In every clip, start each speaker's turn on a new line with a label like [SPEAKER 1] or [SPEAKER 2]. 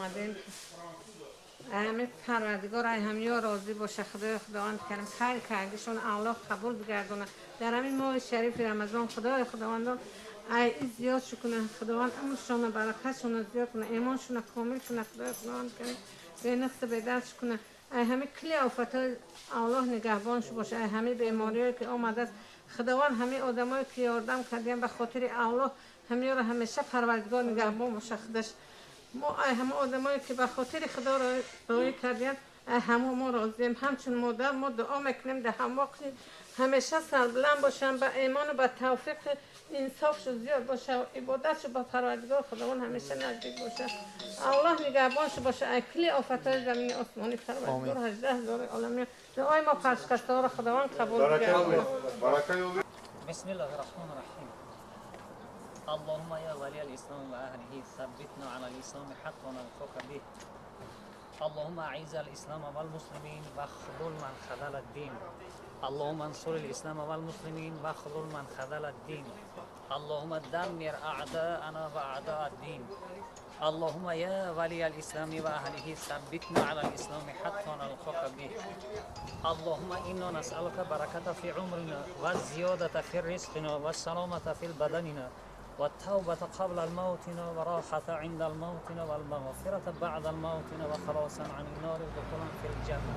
[SPEAKER 1] омадем. Ҳамин Парвардигор ай ҳамё розӣ боша. Худои Худованд карим хайр кардишон Аллоҳ қабул бигардона. Дар ҳамин моҳи шарифи Рамазон Худои Худовандон ай зиёд шукуна. Худованд умршона баракатшона зиёд куна, имоншона комил куна. Худои Худованд карим бенақс бедард шукуна. Ай ҳами кли офатҳои Аллоҳ нигаҳбонш боша. Ай ҳами бемориҳое ки омадааст, Худованд ҳами одамое ки ёрдам кардиям ба хотири Аллоҳ ҳамёро ҳамеша Парвардигор нигаҳбон боша. Худаш мо ай ҳама одамое ки ба хотири Худо роӣ кардиям, ай ҳамо мо розием. Ҳамчун модар мо дуо мекунем, дар ҳамоқ ҳамеша сарбуланд бошанд, ба имону ба тавфиқи инсофшу зиёд боша, ибодатшу ба Парвардигор Худованд ҳамеша наздик боша. Аллоҳ нигаҳбоншу боша ай кли офатҳои замини осмонӣ. Парвардигор 18 000 олами дуои мо паршикастаҳоро Худованд қабул бигардонад.
[SPEAKER 2] بسم الله الرحمن الرحيم. اللهم يا ولي الإسلام وأهله ثبتنا على الإسلام حتى نلقاك به. اللهم أعز الإسلام والمسلمين واخذل من خذل الدين. اللهم انصر الإسلام والمسلمين واخذل من خذل الدين. اللهم دمر أعداءنا وأعداء الدين. اللهم يا ولي الإسلام وأهله ثبتنا على الإسلام حتى نلقاك به. اللهم إنا نسألك بركة في عمرنا والزيادة في رزقنا والسلامة في بدننا والتوبة قبل الموتنا وراحة عند الموتنا والمغفرة بعد الموتنا وخلاصا عن النار ودخولا في الجنة.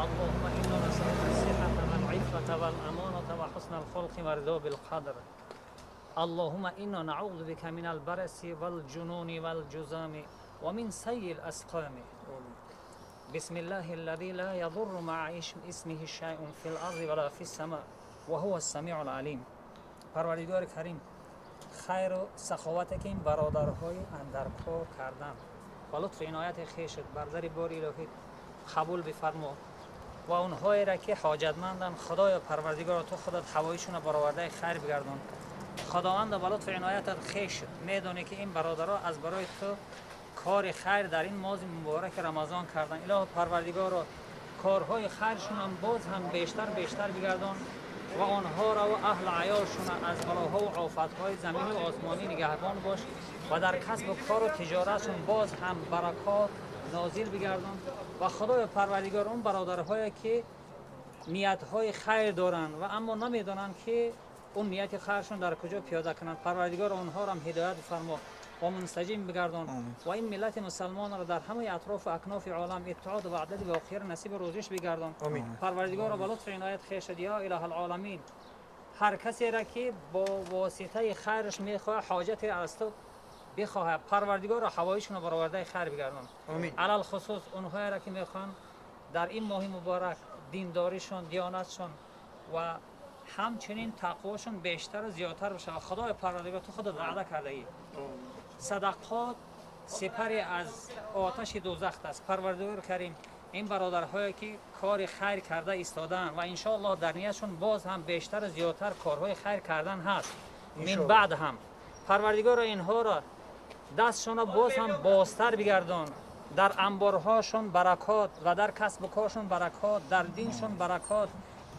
[SPEAKER 2] اللهم إنا نسألك الصحة والعفة والأمانة وحسن الخلق والرضا بالقدر. اللهم إنا نعوذ بك من البرص والجنون والجزام ومن سيء الأسقام. بسم الله الذي لا يضر مع اسمه شيء في الأرض ولا في السماء وهو السميع العليم. پروردگار کریم، خیر و سخاوت که این برادرهای اندرکار کردن و لطف عنایت خویشت بر در باری الهی قبول بفرما و اونهایی را که حاجتمندن، خدایا پروردگار، تو خودت هوایشون برآورده خیر بگردان. خداوند، با لطف عنایتت خویش میدونی که این برادرها از برای تو کار خیر در این ماه مبارک رمضان کردن. اله پروردگار، کارهای خیرشون هم باز هم بیشتر بیشتر بگردان و آنها را و اهل عیالشون از بلاها و آفتهای زمینی و آسمانی نگهبان باش و در کسب و کار و تجارتشون باز هم برکات نازل بگردان. و خدای پروردگار، اون برادرهایی که نیتهای خیر دارن و اما نمیدانند که اون نیت خیرشون در کجا پیاده کنند، پروردگار، آنها را هم هدایت فرما و منسجم بگردان و این ملت مسلمان را در همه اطراف و اکناف عالم اتحاد و وحدت واقعی نصیب روزیش بگردان. پروردگار را، به لطف عنایت خویشت، یا اله العالمین، هر کسی را که با واسطه خیرش میخواه حاجت از تو بخواه، پروردگار را، حوایجشون را برآورده خیر بگردان. علی الخصوص اونهایی را که میخوان در این ماه مبارک دینداریشون، دیانتشون و همچنین تقواشون بیشتر و زیادتر بشه. خدای پروردگار، تو خودت وعده کرده ای صدقات سپری از آتش دوزخ است. پروردگار کریم، این برادرهایی که کار خیر کرده ایستادن و انشاءالله در نیتشون باز هم بیشتر و زیادتر کارهای خیر کردن هست من بعد هم، پروردگار، اینها را دستشون را باز هم بازتر بگردان، در انبارهاشون برکات و در کسب و کارشون برکات، در دینشون برکات،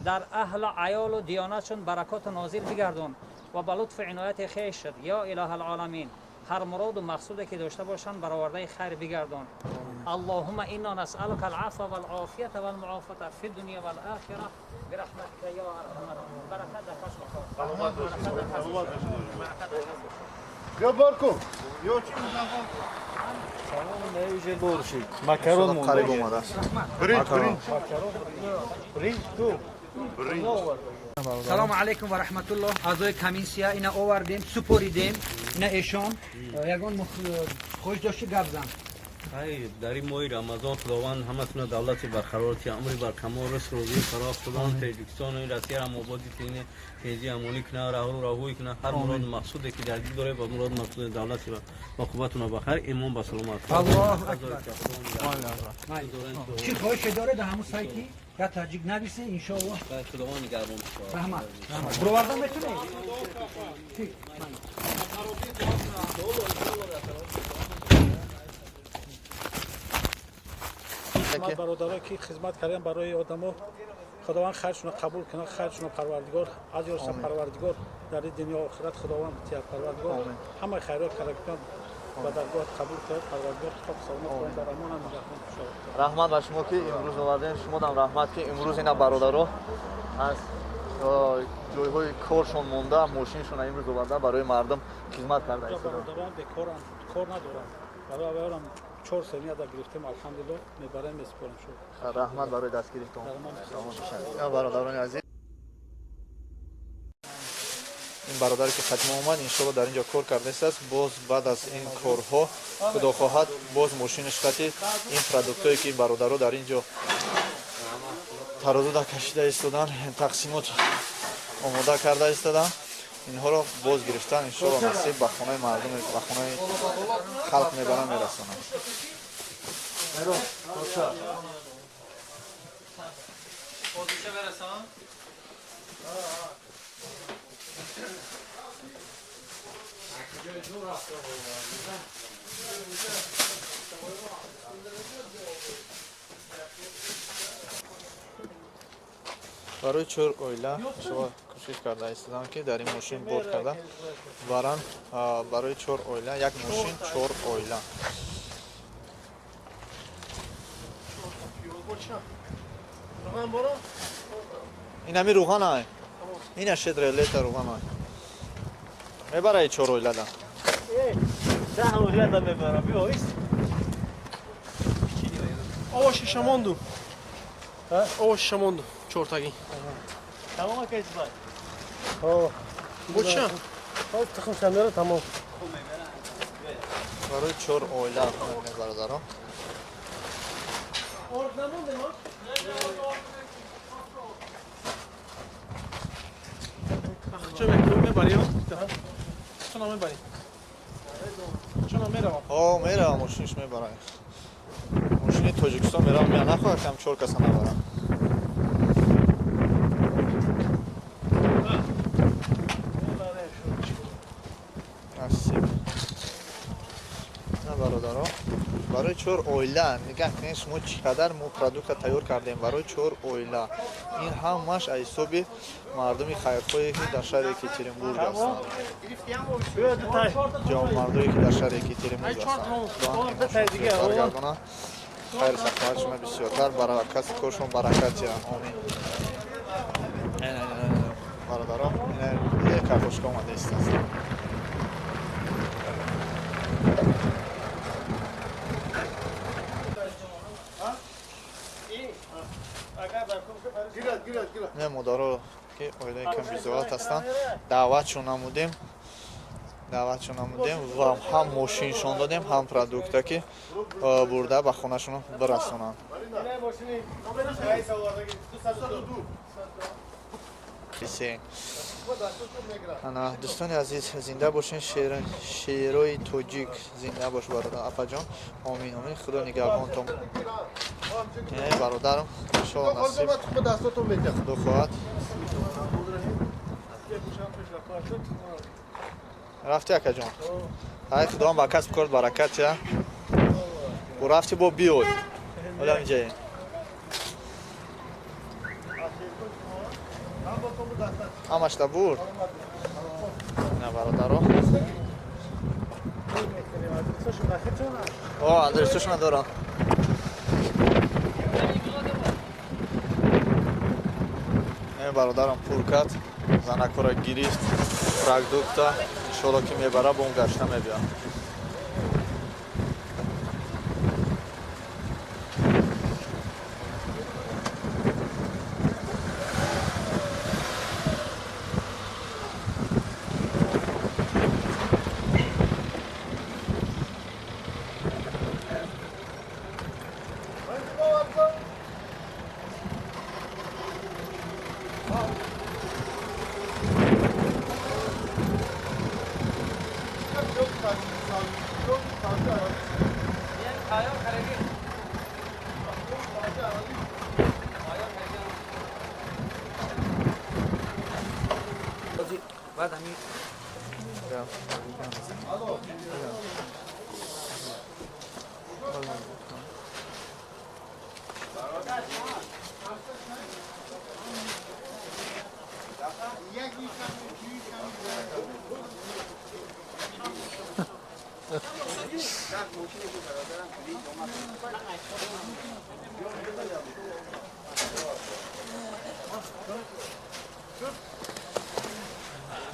[SPEAKER 2] در اهل عیال و دیانتشون برکات نازل بگردان و به لطف عنایت خویش، یا اله العالمین، هر مراد و مقصودی که داشته باشند برآورده خیر بگردان. اللهم انا نسألك العفو والعافية والمعافاة في الدنيا والآخرة برحمتك يا ارحم الراحمين. برکت در کسب و کار، برکت در کسب و کار، برکت در کسب و کار.
[SPEAKER 3] بیا بارکو یا چی؟
[SPEAKER 4] Макарон.
[SPEAKER 5] Қариб омадааст.
[SPEAKER 3] Бринҷ, бринҷ.
[SPEAKER 4] Бринҷ ту.
[SPEAKER 6] салому алайкум ва раҳматуллоҳ. Аъзои комиссия ина овардем, супоридем. Ина эшон ягон хоҳиш дошти, гап зан.
[SPEAKER 7] Хайр, дар ин моҳи Рамазон Худованд ҳаматона давлати барқарорти, амри баркамол, ризқ рӯзии фароғ, Худованд Тоҷикистону Россияро ободи, тинҷи, амонӣ кунад, раҳру раҳоӣ кунад. Ҳар муроду мақсуде ки дар дил доред, ба муроду мақсуди давлати ва қувватона ба хайр, имон ба саломат.
[SPEAKER 6] Аллоҳу акбар. Чӣ хоҳише доред, дар ҳамун сайти я таҷик нависе, иншоаллоҳ.
[SPEAKER 7] Худованд нигаҳбон.
[SPEAKER 6] Раҳмат, раҳмат. Бироварда метунед? Чӣ?
[SPEAKER 8] Хизмат, бародарое ки хизмат кардем барои одамо, Худованд хайршуно қабул кунад, хайршуно Парвардигор аз ёрса, Парвардигор дар дунё охират Худованд битиҳад. Парвардигор ҳамаи хайрот карда. Ба даргоҳат қабул кард, Парвардигор хок саломат кунад, дар амон нигаҳбон шавад.
[SPEAKER 5] Раҳмат ба шумо ки имрӯз овардем. Шумодам раҳмат ки имрӯз ина бародаро аз ҷойҳои коршон монда, мошиншон имрӯз оварда барои мардум хизмат карда истодаанд.
[SPEAKER 8] Бародарон бекоранд, кор надоранд. Барои аввалам 4 семья да гирифтем, алҳамдулиллоҳ, мебарем, месупорем шуд.
[SPEAKER 5] Раҳмат барои дастгиритон. Бародарони азиз, ин бародаре ки хатма омад, иншоалло дар ин ҷо кор кардааст. Боз баъд аз ин корҳо, худо хоҳад, боз мошинаш қати ин продуктое ки ин бародаро дар ин ҷо тарозуда кашида истоданд, тақсимот омода карда истоданд, инҳоро боз гирифтан иншоалло насиб ба хонаи мардум, ба хонаи халқ мебаранд, мерасонанд. Барои чор оила шумо кӯшиш карда истодам ки дар ин мошин бор карда баранд. Барои чор оила як мошин, чор оила. Ин ҳами рӯғанай, ина шедре лета рӯғанай мебараи чор оилада.
[SPEAKER 4] Даҳ оилада мебарам. Биё, ист.
[SPEAKER 9] Ово шишамонду. Ово шишамонду. Чортаги.
[SPEAKER 4] Тамом ака Исмаил.
[SPEAKER 9] Ҳо. Бо ча? Ҳо, тухм шамера тамом.
[SPEAKER 5] Барои чор оила бародаро.
[SPEAKER 9] Орд намонде мо? Ахча мекунем, мебарӣ? Чона мебарӣ? Чона меравам?
[SPEAKER 5] Ҳо, меравам, мошинш мебарам. Мошини Тоҷикистон меравам, я нахоҳад кам чор каса набарам. Насиб. На бародаро, барои чор оила нигаҳ кунед шумо чӣ қадар мо продукта тайёр кардем барои чор оила. Ин ҳамаш аз ҳисоби мардуми хайрхоҳе ки дар шаҳри Екатеринбург ҳастанд. Ҷавонмардое ки дар шаҳри Екатеринбург ҳастанд. Баргардона хайр саховат шумо бисёртар, баракат коршон баракат диҳанд. Омин. Бародаро, ина картошка омада истааст. Не модаро ки оилаи камбизоат ҳастанд, даъватшон намудем, даъватшон намудем ва ҳам мошиншон додем, ҳам продукта ки бурда ба хонашон бирасонанд. Ана дӯстони азиз, зинда бошен, шерои тоҷик зинда бош бародар апаҷон. Омин, омин, худо нигаҳбонтон. Бародарам, иншоалло насиб, худо хоҳад. Рафти акаҷон? Ай худованд ба касб корт баракат я. Бо рафти бо биёй. Ола инҷае. Ҳамашта бурд. На бародаро. О, адресошона дорам. Бародарам пур кард, занакора гирифт, продукта, иншоалло ки мебара, бо он гашта мебиёд.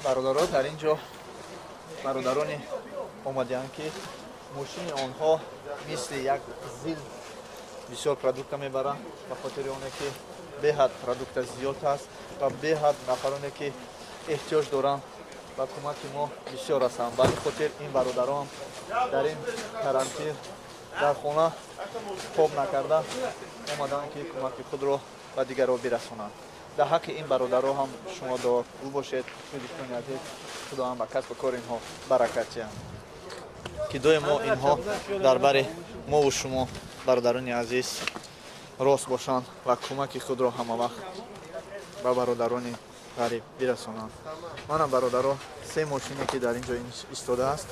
[SPEAKER 5] Бародаро, дар ин ҷо бародароне омадаанд, ки мошини онҳо мисли як зил бисёр продукта мебаранд, ба хотири оне ки беҳад продукта зиёд аст ва беҳад нафароне ки эҳтиёҷ доранд ба кӯмаки мо бисёр ҳастанд. Ба ин хотир ин бародарон дар ин карантин дар хона хоб накарда омаданд, ки кӯмаки худро ба дигарро бирасонанд. Дар ҳаққи ин бародаро ҳам шумо дуогӯ бошед, дӯстони азиз. Худованд ба касбу кори инҳо баракат диҳад, ки доимо инҳо дар бари мову шумо, бародарони азиз, рост бошанд ва кӯмаки худро ҳамавақт ба бародарони ғариб бирасонанд. Манам, бародаро, се мошине ки дар ин ҷо истодааст,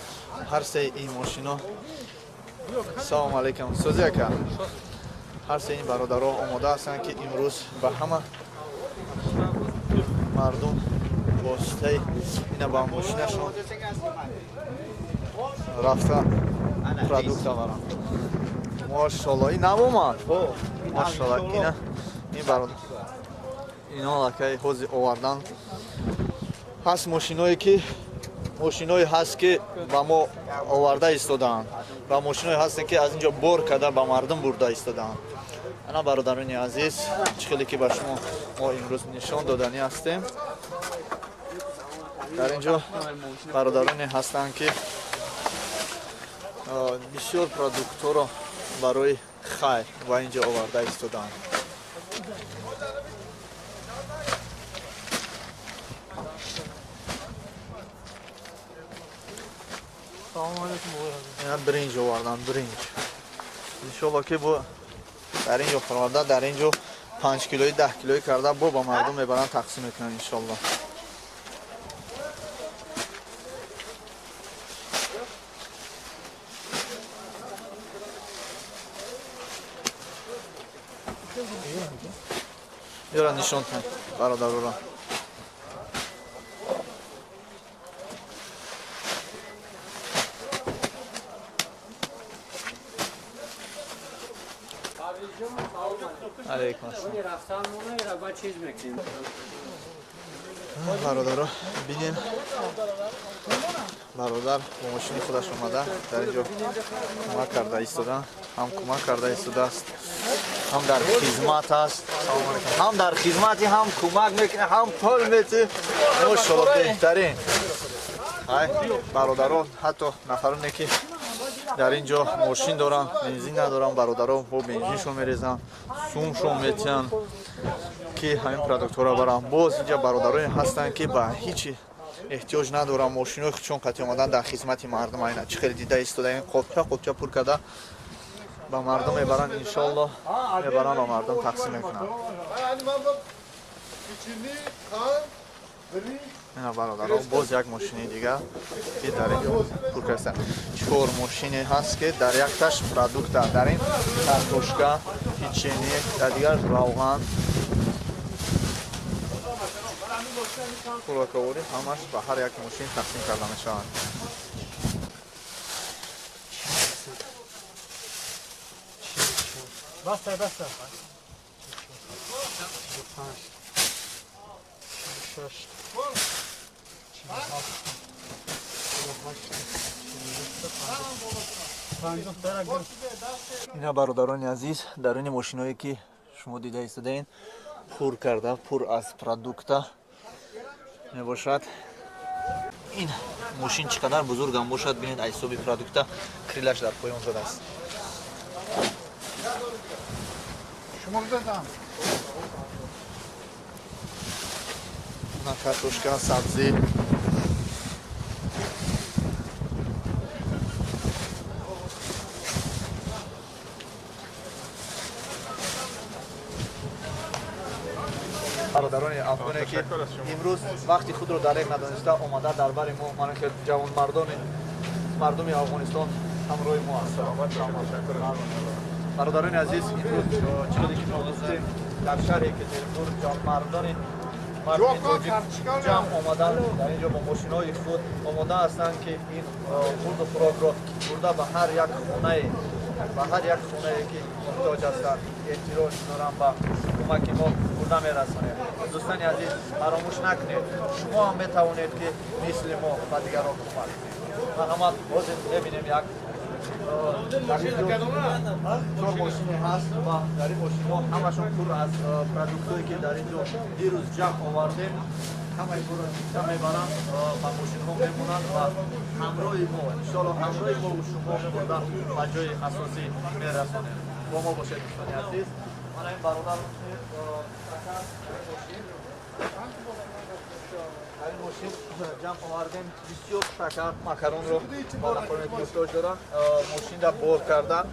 [SPEAKER 5] ҳар сеи ин мошино. Салому алайкум, сӯзи ака. Ҳар сеи ин бародаро омода ҳастанд, ки имрӯз ба ҳама мардум воситаи ина ба мошинашон рафта продукт оваранд. Машалло, ин навомад. Машалло, ина ин бародар ино аллакай ҳозир овардан. Ҳаст мошиное ки мошиное ҳаст, ки ба мо оварда истодаанд, ва мошиное ҳастанд, ки аз ин ҷо бор карда ба мардум бурда истодаанд. Ана, бародарони азиз, чӣ хеле ки ба шумо мо имрӯз нишон доданӣ ҳастем, дар ин ҷо бародароне ҳастанд, ки бисёр продуктҳоро барои хайр ба ин ҷо оварда истодаанд. Ина биринҷ овардан, биринҷ. Иншолло, ки бо дар ин ҷо фароварда, дар ин ҷо 5 килои, 10 килоӣ карда, бо ба мардум мебаранд, тақсим мекунанд, иншолло. Ёра нишон тан бародароро. Алейкум ассалом. Бародаро, бинем, бародар бо мошини худаш омада, дар ин ҷо кӯмак карда истода, ҳам кӯмак карда истодааст, ҳам дар хизмат аст, ҳам дар хизмати, ҳам кӯмак мекунад, ҳам пул мети. Мошалло, беҳтарин. Ай бародаро, ҳатто нафароне ки дар ин ҷо мошин доранд, бензин надоранд, бародаро бо бензиншон мерезанд, сумшон метиҳанд, ки ҳамин продуктҳоро баранд. Боз инҷа бародароне ҳастанд, ки ба ҳичи эҳтиёҷ надоранд, мошинои худшон қатъи омадан дар хизмати мардум. Айна чӣ хеле дида истодаем, қопча қопча пур карда ба мардум мебаранд, иншоалло, мебаранд, ба мардум тақсим мекунанд. Ина, бародарон, боз як мошини дигар, ки дар инҷо пур кардастанд. Чор мошине ҳаст, ки дар якташ продукта, дар ин картошка, печенье, дар дигар равған, хӯроковорӣ, ҳамаш ба ҳар як мошин тақсим карда мешаванд.
[SPEAKER 9] Баста, баста. 5, 6, 7, 8, 50.
[SPEAKER 5] Ина, бародарони азиз, даруни мошиное ки шумо дида истодаен, пур карда, пур аз продукта мебошад. Ин мошин чӣ қадар бузургам бошад, бинед, аз ҳисоби продукта крылаш дар поён задааст.
[SPEAKER 3] Шумо задам.
[SPEAKER 5] На картошка, сабзӣ. Бародарони афғоне, ки имрӯз вақти худро дареғ надониста омада дар бари мо, мана ки ҷавонмардони мардуми Афғонистон ҳамроҳи мо ҳастанд. Бародарони азиз, имрӯз чӣ ки мо гуфтем, дар шаҳри Екатеринбург ҷавонмардони мардуми тоҷик ҷамъ омадан, дар ин ҷо бо мошинои худ омода ҳастанд, ки ин хурду хӯрокро бурда ба ҳар як хонае, ба ҳар як хонае ки муҳтоҷ ҳастанд, эҳтиёҷ доранд ба кӯмаки мо бурда мерасонем. Дӯстони азиз, фаромӯш накунед, шумо ҳам метавонед ки мисли мо ба дигарон кӯмак кунед. Марҳамат, ҳозир мебинем як чор мошине ҳаст ва дар ин мошинҳо ҳамашон пур аз продуктҳое ки дар ин ҷо дирӯз ҷамъ овардем, ҳамаи пурро гирифта мебаранд, ба мошинҳо мемонанд ва ҳамроҳи мо, иншоалло ҳамроҳи мо шумо бурда ба ҷои асосӣ мерасонем. Бо мо бошед, дӯстони азиз. Мана ин бародар дар ин мошин ҷамъ овардем бисёр шакар, макаронро ба нафароне ки муҳтоҷ доранд мошинра бор кардан.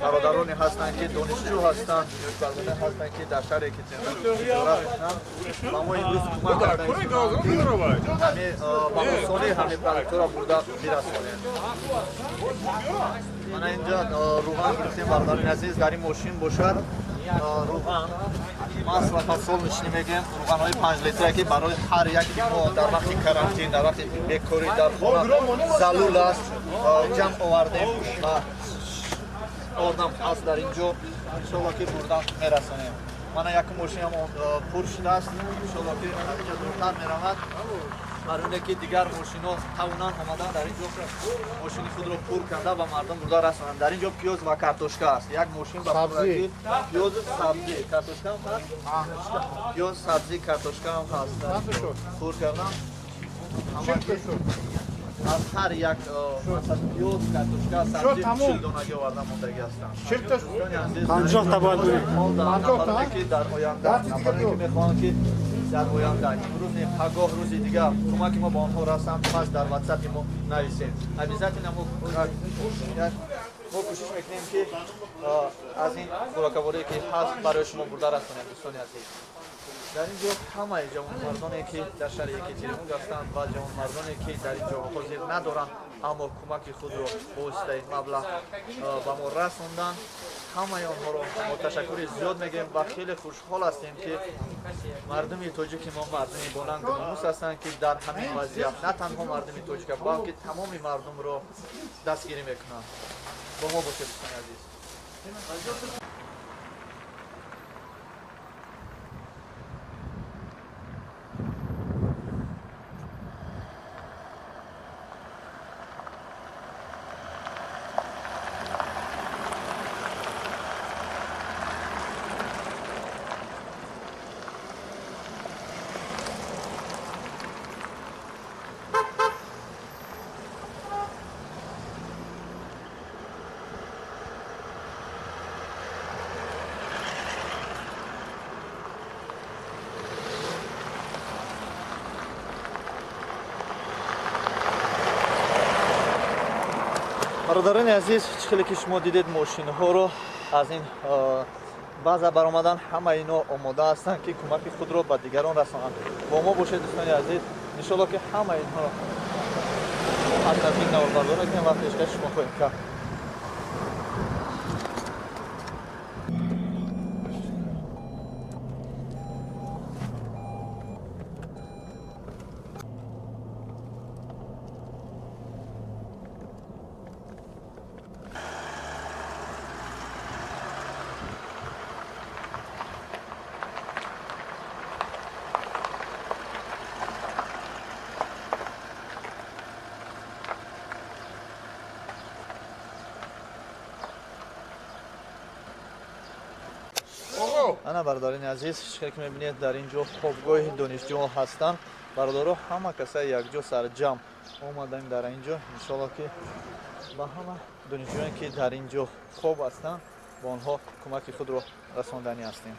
[SPEAKER 5] Бародароне ҳастанд ки донишҷӯ ҳастанд, бародароне ҳастанд ки дар шаҳри Екатеринбург тиҷорат мекунанд ва мо имрӯз кӯмак кардаем ба осонӣ ҳамин продуктҳоро бурда бирасонем. Мана инҷа рӯған гирифтем, бародарони азиз. Дар ин мошин бошад рӯған, масло подсолнечный мегӯем, рӯғанҳои 5 литра ки барои ҳар яки мо дар вақти карантин, дар вақти бекорӣ дар хона залул аст, ҷамъ овардем ва ордам ҳаст дар ин ҷо, иншоалло ки бурда мерасонем. Мана як мошинам пур шудааст, иншоалло ки аз инҷо дуртар меравад, барои оне ки дигар мошинҳо тавонанд омадан дар ин ҷо мошини худро пур карда ба мардум бурда расонанд. Дар ин ҷо пиёз ва картошка аст. Як мошин ба пуррагӣ пиёзу сабзӣ, картошка ҳам ҳаст, пиёз, сабзӣ, картошка ҳам ҳаст. Пур кардан аз ҳар як пиёз, картошка, сабзӣ 40 донагӣ оварда мондагӣ ҳастанд. Нафароне ки дар оянда, нафароне ки мехоҳанд ки дар оянда, имрӯз не, пагоҳ, рӯзи дигар кӯмаки мо ба онҳо расанд, пас дар ватсапи мо нависед. Обязательно мо кӯшиш мекунем ки аз ин хӯрокаворие ки ҳаст барои шумо бурда расонем, дӯстони азиз. Дар ин ҷо ҳамаи ҷавонмардоне ки дар шаҳри Екатеринбург ҳастанд ва ҷавонмардоне ки дар ин ҷо ҳозир надоранд, аммо кӯмаки худро бо воситаи маблағ ба мо расонданд, ҳамаи онҳоро мо ташаккури зиёд мегӯем ва хеле хушҳол ҳастем ки мардуми тоҷики мо мардуми бонангу номус ҳастанд ки дар ҳамин вазъият на танҳо мардуми тоҷика, балки тамоми мардумро дастгирӣ мекунанд. Бо мо бошед, дӯстони азиз. Бародарони азиз, чӣ хеле ки шумо дидед мошинҳоро аз ин баъза баромадан, ҳама ино омода ҳастанд ки кӯмаки худро ба дигарон расонанд. Бо мо бошед, дӯстони азиз. Иншоалло ки ҳама инҳоро аз наздик наворбардор мекунем ва пешкаши шумо хоҳем кард. Ана бародарини азиз, чӣ ки мебинед дар ин ҷо хобгоҳи донишҷӯ ҳастанд. Бародаро ҳама каса якҷо сарҷамъ омадаем дар ин ҷо. Иншоалло ки ба ҳама донишҷӯёне ки дар ин ҷо хоб ҳастанд, ба онҳо кӯмаки худро расонданӣ ҳастем.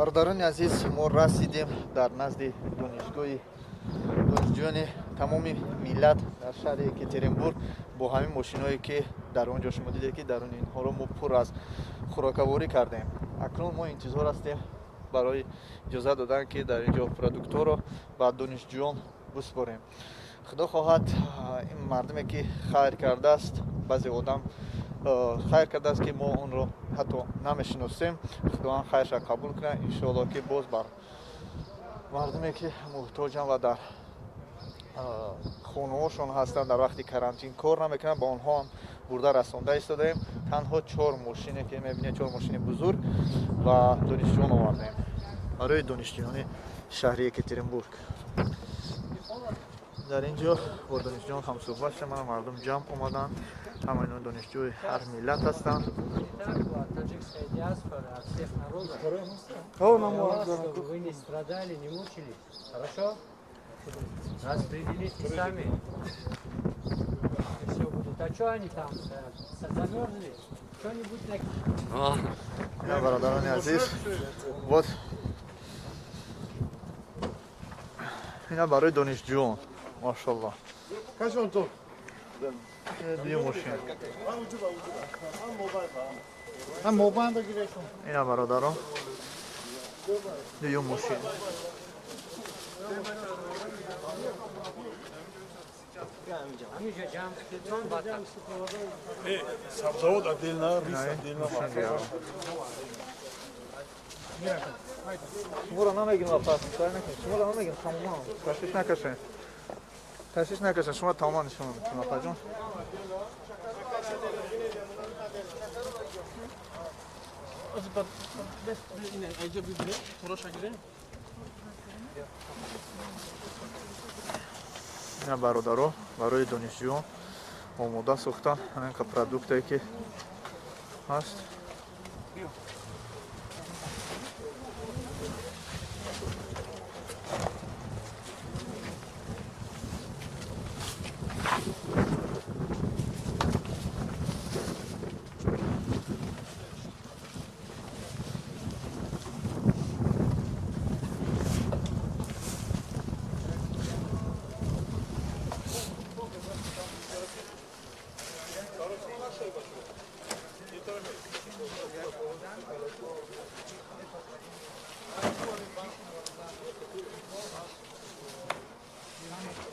[SPEAKER 5] Бародарони азиз, мо расидем дар назди донишгоҳи донишҷӯёни тамоми миллат дар шаҳри Екатеринбург бо ҳамин мошинҳое ки дар он ҷо шумо дидед ки даруни инҳоро мо пур аз хӯрокаворӣ кардем. Акнун мо интизор ҳастем Барои иҷозат додан, ки дар ин ҷо продуктҳоро ба донишҷӯён биспорем. Худо хоҳад, ин мардуме ки хайр кардааст, баъзе одам хайр кардааст, ки мо онро ҳатто намешиносем, Худованд хайрша қабул кунад. Иншоалло, ки боз бар мардуме ки муҳтоҷанд ва дар хонаҳошон ҳастанд, дар вақти карантин кор намекунанд, ба онҳо ҳам бурда расонда истодаем. Танҳо чор мошине ки мебинед, чор мошини бузург ва донишҷӯён овардаем, барои донишҷӯёни шаҳри Екатеринбург. Дар ин ҷо бо донишҷӯён ҳамсӯҳбат шудем. Мана, мардум ҷамъ омаданд, ҳама ино донишҷӯи ҳар миллат ҳастанд.
[SPEAKER 10] Таджикская диаспора от всех народов. Чтобы вы не страдали, не мучились. Хорошо? Распределите сами. И все будет. А что они там замерзли? Что-нибудь на...
[SPEAKER 5] Бародарони азиз, вот ина барои донишҷӯён, машалло, ду мошин. Ина, бародарон, дуюм мошин.
[SPEAKER 3] Сабзавот отдельно, рис отдельно.
[SPEAKER 5] Шуморо намегирем, апа, сай накунед. Шуморо намегирем, тамоман. Ташвиш накашед. Ташвиш накашед, шумо тамоман нишон метавонам, апаҷон.
[SPEAKER 7] Айҷа бибирем, туроша гирем.
[SPEAKER 5] Ина, бародаро, барои донишҷӯён омода сохтан ҳамин продуктае ки ҳаст.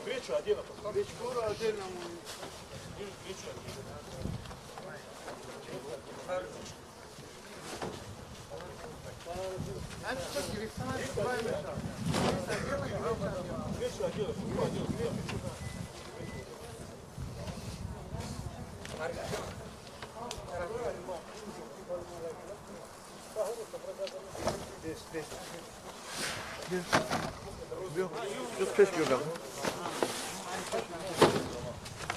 [SPEAKER 3] Гречу отдельно поставь. Гречку отдельно. Гречу отдельно. Гречу отдельно, крупу отдельно.
[SPEAKER 5] Пеш биёгам.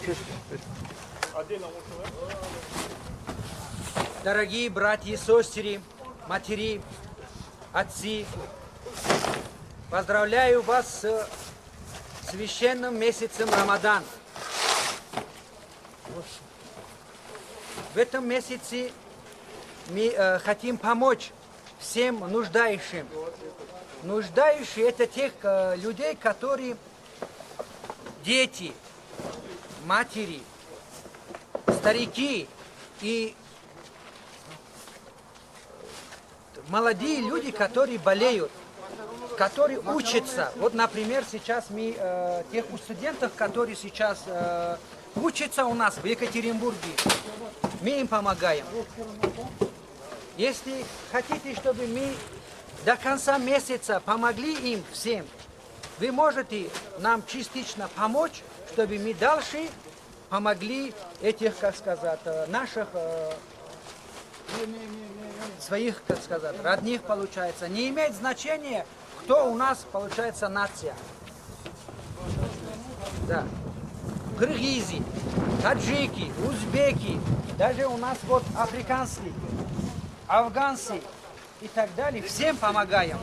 [SPEAKER 5] Пеш, пеш.
[SPEAKER 6] Дорогие братья и сестры, матери, отцы, поздравляю вас с священным месяцем Рамадан. В этом месяце мы хотим помочь всем нуждающим. Нуждающие – это тех людей, которые дети, матери, старики и молодые люди, которые болеют, которые учатся. Вот, например, сейчас мы тех студентов, которые сейчас учатся у нас в Екатеринбурге, мы им помогаем. Если хотите, чтобы мы до конца месяца помогли им всем, вы можете нам частично помочь, чтобы мы дальше помогли этих, как сказать, наших своих, как сказать, родных, получается. Не имеет значения, кто у нас, получается, нация. Да. Кыргызы, таджики, узбеки, даже у нас вот африканцы, афганцы и так далее. Всем помогаем.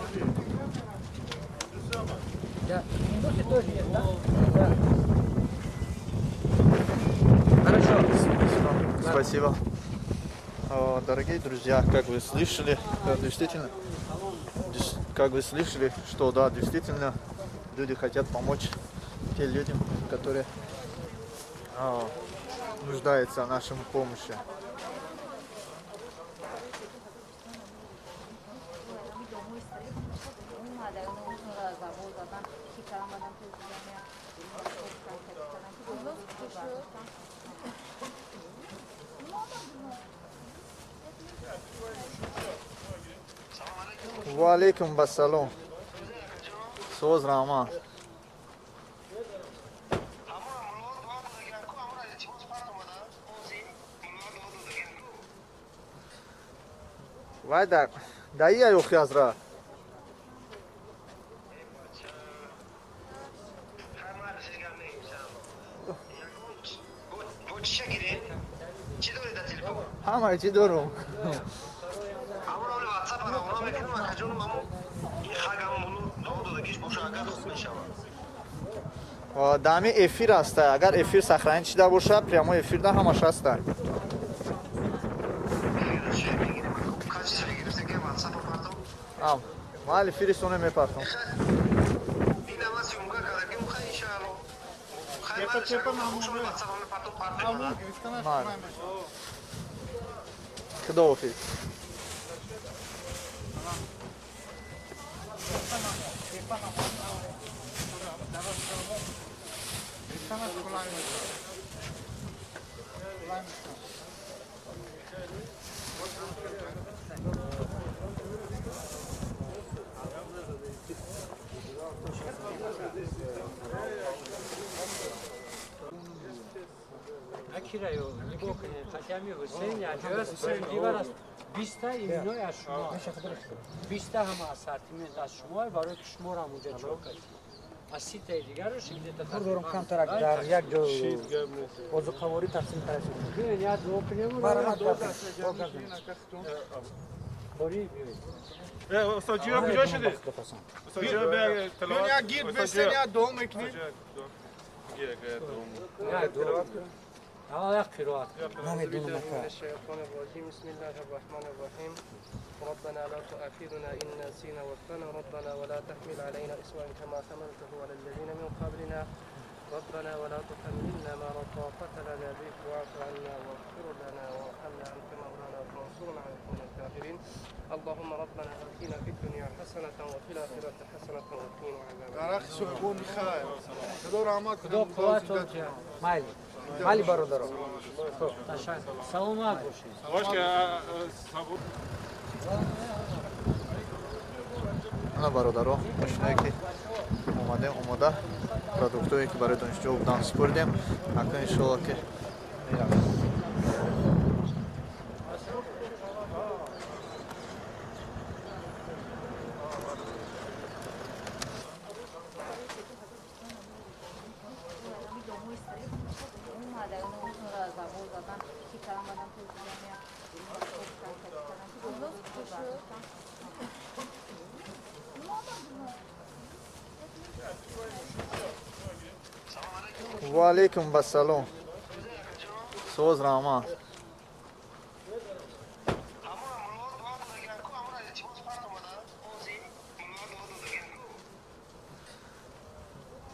[SPEAKER 6] Да. Индусы тоже есть, да? Да. Хорошо.
[SPEAKER 5] Спасибо. Дорогие друзья, как вы слышали, действительно, как вы слышали, что да, действительно, люди хотят помочь тем людям, которые нуждаются в нашем помощи. Ва алейкум басалом. Соз раҳмат. Вай дар даи охи азра. Ҳамаи чӣ дорум. Дами эфир аста. Агар эфир сохранить шида бошад, прямой эфир да ҳамаш аста. Ман эфири соне мепартом. Худоҳофиз.
[SPEAKER 10] Биста иминои аз шумо, биста ҳама ассортимент аз шумо, барои ки шуморо ҳам унҷа ҷо кардем. Аз ситаи дигарро шигдета
[SPEAKER 9] дорум камтарак дар як ҷо озуқаворӣ тақсим карда шуд.
[SPEAKER 10] Биёед, як дуо кунем.
[SPEAKER 9] Баромад.
[SPEAKER 10] Борӣ биёед.
[SPEAKER 3] Устод ҷиё куҷо шудед? Устод ҷиё биё як гирд бесен, як дуо мекунем.
[SPEAKER 10] Як дуо. аввал як қироат.
[SPEAKER 11] بسم الله الرحمن الرحيم. ربنا لا تؤاخذنا إن نسينا واخطأنا، ربنا ولا تحمل علينا إصرا كما حملته على الذين من قبلنا، ربنا ولا تحملنا ما لا طاقة لنا به، واعف عنا واغفر لنا وارحمنا أنت مولانا فانصرنا على القوم الكافرين. اللهم ربنا آتنا في الدنيا حسنة وفي الآخرة حسنة وقنا عذاب النار.
[SPEAKER 10] خدا قوتتون مالی مالی برادران. саломат бошед.
[SPEAKER 5] Ана бародаро, машинае ки омадем, омода продуктое ки барои донишҷӯ будан супурдем. Акнун иншоалло ки меравем. Ва алейкум басалом. Соз раҳмат.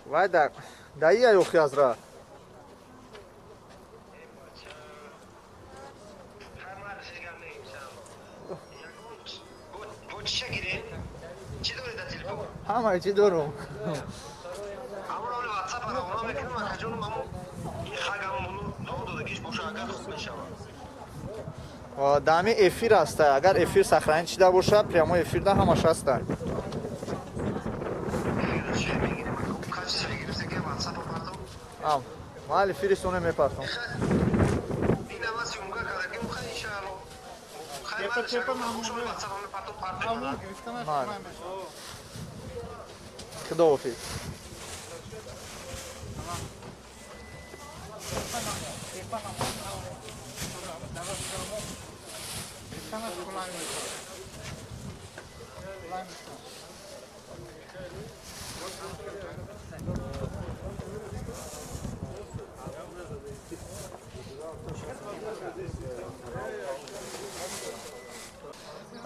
[SPEAKER 5] Вай дар даи охи азра. Ҳамаи чӣ дорум. Дами эфир аста. Агар эфир сохранить шида бошад, прямой эфир да ҳамаш аста. Ман эфири соне мепартом. Худоҳофиз.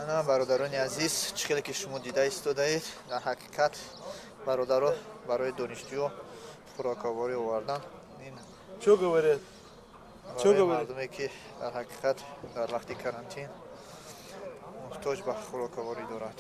[SPEAKER 5] Ана бародарони азиз, чӣ хеле ки шумо дида истодаед, дар ҳақиқат бародаро барои донишҷӯ хӯроковорӣ овардан. Ин
[SPEAKER 3] Чё говорят? Чё говорят?
[SPEAKER 5] Мардуме ки дар ҳақиқат дар вақти карантин муҳтоҷ ба хӯроковорӣ дорад.